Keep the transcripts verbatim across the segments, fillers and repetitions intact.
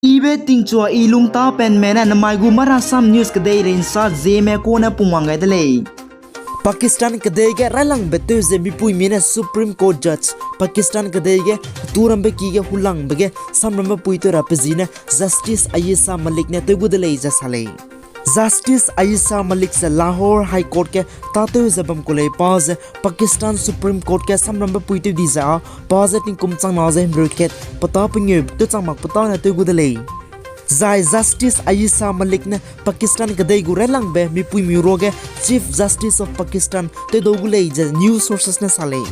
Ibe tingchua i lungtapenme ne namai gu Marasam News kedeirei nsa Zeme kune pungwang gai de lei. Pakistan kedei ge railangbe tew ze mipuimi ne Supreme Court Judge, Pakistan kedei ge turambe ki ge hulangbe ge samrambe pui tew ra pe zi ne Justice Ayesha Malik ne tew gu de lei ze sa lei. Justice Ayesha Malik ze Lahore High Court ge tâtew ze bam ku lei, pa ze Pakistan Supreme Court ge samrambe pui tew di ze â, pa ze tingkum changna ze himreu kat petâ pengeu tewchang mak petâ ne tew gu de lei. Zai Justice Ayesha Malik ne Pakistan kedei gu railangbe mipuimi ruage Chief Justice of Pakistan tewdau gu lei ze news sources ne sa lei.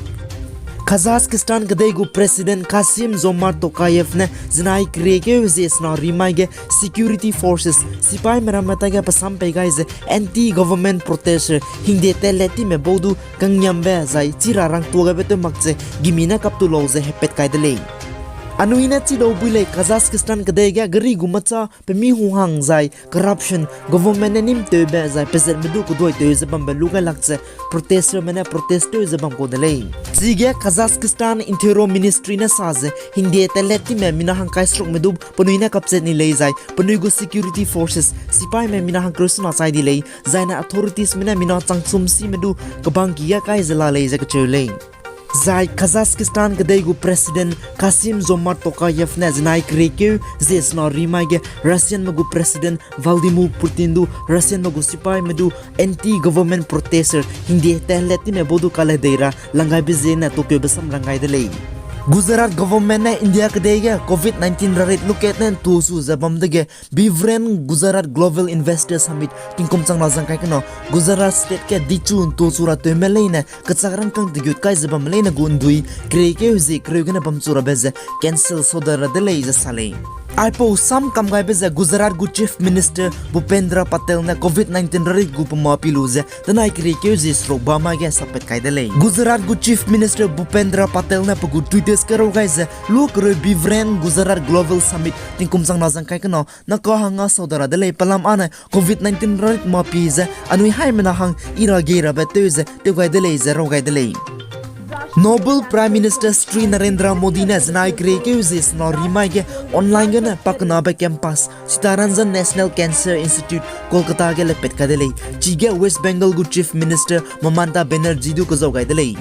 Kazakhstan kedei gu President Kassym-Jomart Tokayev ne zinai keriekeu zie sena rimai ge security forces, sipaime ramme tage pe sam pei gai ze anti-government protester hingde tat let time bau du kangngiambe zai chira rangtuagaibe tew mak ze gimi ne kaptu lau ze hepat kai de lei. Anui ne chidau bui lei Kazakhstan kedei ge gari gu macha pe mi hunghang zai corruption, government ne nîmtewbe zai pezatme du keduaitew ze bambe lu gai lak ze protestme ne protest tew ze bam kau de lei. Chige Kazakhstan Interior Ministry ne sa ze hingde tat let time mina hangkai serukme du penui ne kapchat ni lei zai penui gu security forces, sipaime mina hangkereu sena chai di lei, zaine authoritesme ne mina changchum sime du kebang ki ge kai ze la lei ze kacheu lei. Zai Kazakhstan kedei gu President Kassym-Jomart Tokayev ne zinai keriekeu zie sena rimai ge Russianme gu President Vladimir Putin du Russianme gu sipaime du anti-government protester hingde tat let time bau du kale dei ra langgaibe ziene tokeube sam rang gai de lei. Gujarat government ne India kedei ge covid nineteen rarit lukat ne ntuchu ze bam dege Vibrant Gujarat Global Investor Summit tingkum changna zang kai kena Gujarat state ge dichu ntuchu ra tewme leine kechak rangkâng tegut kai ze bamme leine gu ndui keriekeu zie kereu gene bamchu rabe ze cancel sau da ra de lei ze sa lei. Aipau sam kam gaibe ze Gujarat gu Chief Minister Bhupendra Patel ne covid nineteen rarit gu pe mâ pi lu ze tenai keriekeu zie seruk ba mai ge sappat kai de lei. Gujarat gu Chief Minister Bhupendra Patel ne pe gu Twitter ge rau gai ze lu kereu Vibrant Gujarat Global Summit tingkum changna zang kai kena naka hangge sau da ra de lei, pelam âne covid nineteen rarit mâ pi ze anui haimena hang i ra gei rabe tew ze tew gai de lei ze rau gai de lei. Noble Prime Minister Shri Narendra Modi ne zinai keriekeu zie sena rimai ge online gene pakenabe campus Chittaranjan National Cancer Institute Kolkata ge lepat kai de lei. Chige West Bengal gu Chief Minister Mamata Banerjee du kezau gai de lei.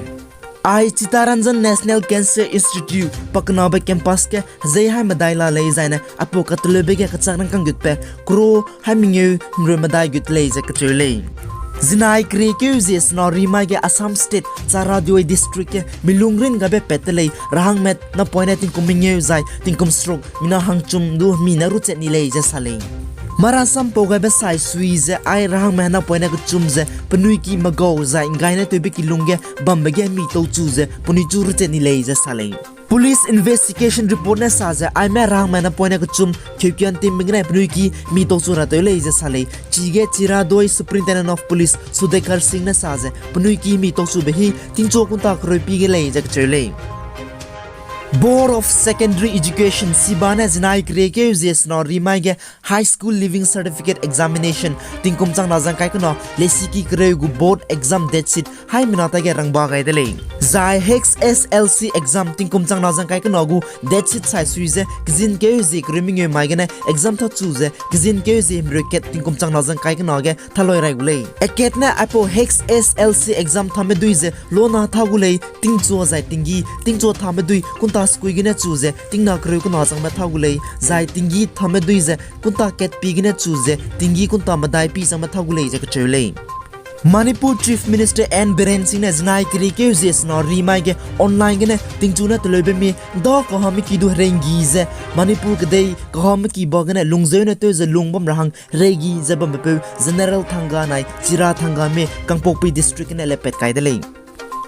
Ai Chittaranjan National Cancer Institute pakenabe campus ge hezei hai medai la lei zaine aipau kateleube ge kechak rangkâng gutbe crore hai mengeu himreu medai gut lei ze kacheu lei. Zinai keriekeu zie sena rimai ge Assam State Charaideo District ge milung rin gabe pat te lei, rahangme napoine tingkum mengeu zai tingkum seruk mina hangchum du hemi ne ruchat ni lei ze sa lei. Marasam pau gaibe sai sui ze ai rahangme napoine kechum ze penui ki megau zai nggaine tewbe ki lung ge bambe ge hemi tauchu ze penui chu ruchat ni lei ze sa lei. Police investigation report ne sa ze aime rahangme napoine kechum keukian timbe gene penui ki hemi tauchu ra tew lei ze sa lei. Chige Charaideo Superintendent of Police Sudhakar Singh ne sa ze penui ki hemi tauchube hi tingchu kunta kereu pi ge lei ze kacheu lei. Board of Secondary Education, SEBA ne zinai keriekeu zie sena rimai ge High School Leaving Certificate Examination tingkum changna zang kai kena lesiki kereu gu board exam date sheet haimena tage rangba gai de lei. Zai HSSLC exam tingkum changna zang kai kena gu date sheet sai sui ze kezin keu zie kereu mengeu mai gene exam thachu ze kezin keu zie himreu kat tingkum changna zang kai kena ge thaloi rai gu lei. Akat ne aipau HSSLC exam thame dui ze lona tha gu lei, tingchua zai tinggî, tingchua thame dui kunta sekui gene chu ze tingna kereu kena changme tha gu lei, zai tinggî thame dui ze kunta kat pi gene chu ze tinggî kunta medai pi changme tha gu lei ze kacheu lei. Manipur Chief Minister N Biren Singh ne zinai keriekeu zie sena rimai ge online gene tingchu ne teleube mi da kahame ki du hereinggi ze Manipur kedei kahame ki ba gene lungzeu ne tew ze lung bam ra hang hereigi ze bambepeu General Thanga nai Chira Thanga mi Kangpokpi District gene lepat kai de lei.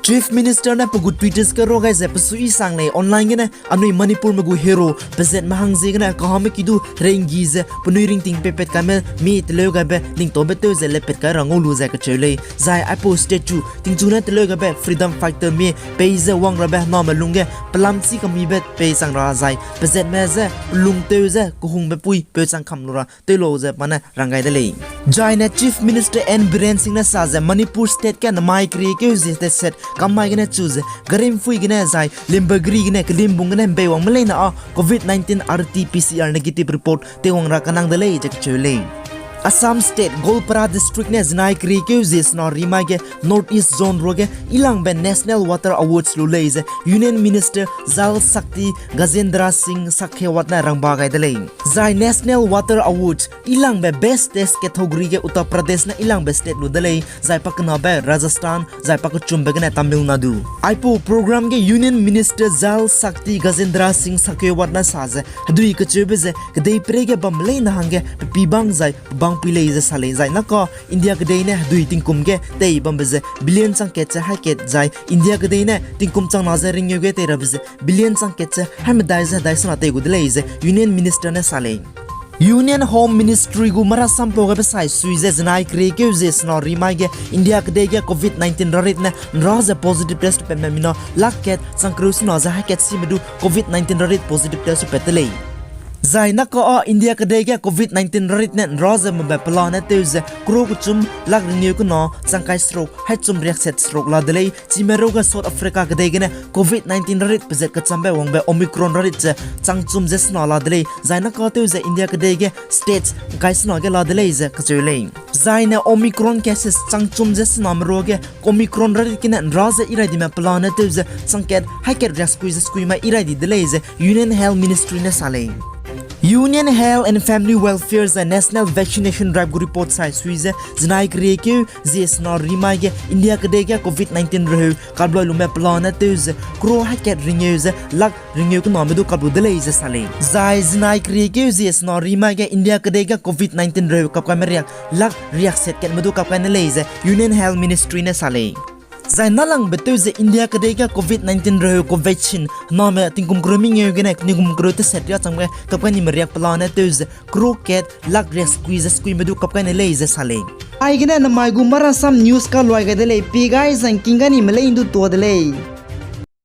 Chief Minister ne pe gu Twitter ge rau gai ze pe suiyi sang lei online gene anui Manipurme gu hero pezatme hang ziegene kahame ki du hereinggi ze penui ringting peipat kaime mi teleu gaibe ningtaube tew ze lepat kai ra ngau lu ze kacheu lei. Zai aipau statue tingchu ne teleu gaibe freedom fighter mi pei ze wang rabe hename lungge pelam chî kamibe pei chang ra zai pezatme je pelung tew ze kehungbe pui peu chang kam lu ra tew lau ze pa ne rang gai de lei. Zaine Chief Minister N Biren Singh ne sa ze Manipur State ge namai keriekeu zie tat set kam mai gene chu ze, garim pui gene zai, limbe geri gene, kelimbung gene, mbeiwang me leine â, COVID nineteen R T P C R negative report teiwang ra kanang de lei ze kacheu lei. Assam State, Goalpara District ne zinai keriekeu zie sena rimai ge North East Zone ruage ilangbe National Water Awards lu lei ze Union Minister Jal Shakti Gajendra Singh Shekhawat ne rangba gai de lei. Zai National Water Awards ilangbe Best State category ge Uttar Pradesh ne ilangbe state lu de lei, zai pakenabe Rajasthan, zai pakechumbe gene Tamil Nadu. Aipau program ge Union Minister Jal Shakti Gajendra Singh Shekhawat ne sa ze, hedui kacheube ze, kedeiperei ge bam leine hangge, pepibang zai, pebangpui lei ze sa lei zai naka, India kedei ne hedui tingkum ge tei bambe ze, billion chang kat ze hai kat zai, India kedei ne tingkum chang na ze ringeu ge tei rabe ze, billion chang kat ze hai medai ze hedai sena tei gu de lei ze, Union Minister ne sa lei. Union Home Ministry gu marasampau gabe sai sui ze zinai keriekeu zie sena rimai ge India kedei ge COVID nineteen rarit ne nra ze positive test tewpatme mina lak kat chang kereu sena ze hai kat sime du COVID nineteen rarit positive test tewpat de lei. Zai naka â India kedei ge COVID nineteen rarit ne nra ze mbe pelane tew ze crore kechum lak ringeu kena chang kai seruk hai chum riakset seruk la de lei, chime ruage South Africa kedei gene COVID nineteen rarit pezat kechambe wangbe Omicron rarit ze chang chum ze sena la de lei, zai naka tew ze India kedei ge states ngkai sena ge la de lei ze kacheu lei. Zai ne Omicron cases chang chum ze sename ruage Omicron rarit gene nra ze irai dime pelane tew ze chang kat hai kat riaksekui ze sekui mai irai di de lei ze Union Health Ministry ne sa lei. Union Health and Family Welfare zai National Vaccination Drive gu report sai sui ze zinai keriekeu zie sena rimai ge India kedei ge COVID nineteen reheu kaploi lume pelane tew ze crore hai kat ringeu ze lak ringeu kename du kaplu de lei ze sa lei. Zai zinai keriekeu zie sena rimai ge India kedei ge COVID nineteen reheu kapkaime riak lak riakset katme du kapkai ne lei ze Union Health Ministry ne sa lei. Zai nâlangbe tew ze India kedei ge COVID nineteen reheu Covaxin name tingkum kereu mengeu gene tingkum kereu teset riâ changbe kapkai nime riak pelane tew ze crore kat lak riaksekui ze sekuime du kapkai ne lei ze sa lei. Aigene namai gu Marasam News kaluai gai de lei, pie gai zangking gai nime lei ndu tuâ de lei.